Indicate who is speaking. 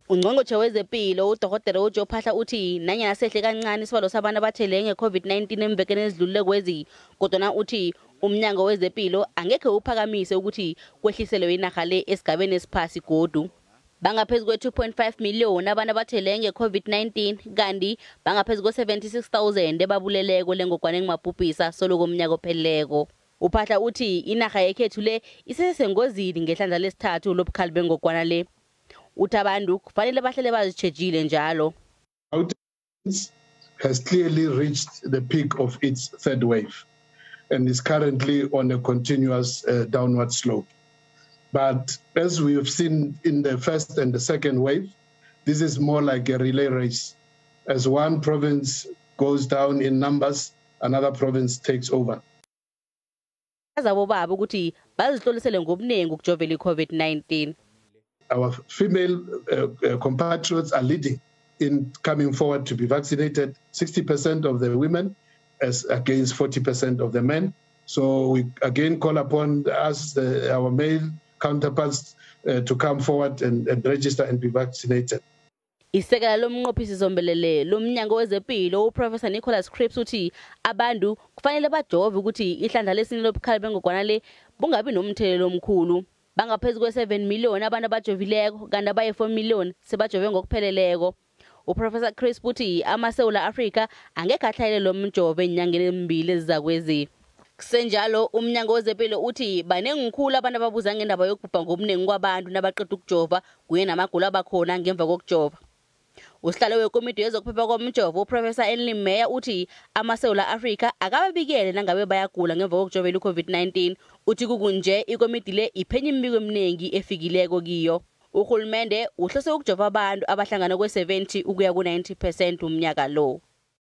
Speaker 1: Ungqongqotjhe wezepilo uDokotela uJoe Phaahla uthi nanyana sehle kancane isibalo sabantu abatheleleke nge-COVID-19 emvekeni ezidlulile kwezi, kodwana uthi umnyango wezepilo angekhe uphakamise ukuthi kwehliselwe inarha le esigabeni esiphasi godu. Bangaphezu kwe-2.5 million abantu abatheleleke nge-COVID-19 kanti bangaphezu kwe-76,000 ebabuleleko lengogwana engumabhubhisa solo komnyaka opheleleko. UPhaahla uthi inarha yekhethu le isesengozini ngehlandla lesithathu lobukhali bengogwana le. Uthi abantu kufanele bahlale bazitjhejile njalo.
Speaker 2: Has clearly reached the peak of its third wave and is currently on a continuous downward slope. But as we have seen in the first and the second wave, this is more like a relay race. As one province goes down in numbers, another province takes over.
Speaker 1: Zabobaba ukuthi bazihlolisele ngobunengi ukujovela i-COVID-19.
Speaker 2: Our female compatriots are leading in coming forward to be vaccinated, 60% of the women as against 40% of the men. So we again call upon us, our male counterparts, to come forward and register and be vaccinated.
Speaker 1: Isekela lomnqophisi zombelele lomnyango wezempilo uProfessor Nicholas Cripps uthi abantu kufanele bajove ukuthi ihlandla lesine lobukhali bengogwana le bungabi nomthelelo omkhulu. Bangaphezu kwe-7 million abantu abajovileko kanti abayi-4 million sebajove ngokupheleleko. UProfessor Crisp uthi amaSewula Afrika angekhe atlhayele lo mjovo eenyangeni ezimbili ezizakwezi. Kusenjalo umnyango wezempilo uthi banengi khulu abantu ababuza ngendaba yokubhubha ngobunengi kwabantu nabaqeda ukujova kuye namagulo abakhona ngemva kokujova. Usihlalo wekomiti yezokuphepha komjovo uProfessor Enlin Meyer uthi amaSewula Afrika akababikele nangabe bayagula ngemva kokujovela i-COVID-19. Uthi kukunje ikomiti le iphenya imibiko eminingi efikileko kiyo. Urhulumende uhlose ukujova abantu abahlangana kwe-70 ukuya ku-90% umnyaka lo.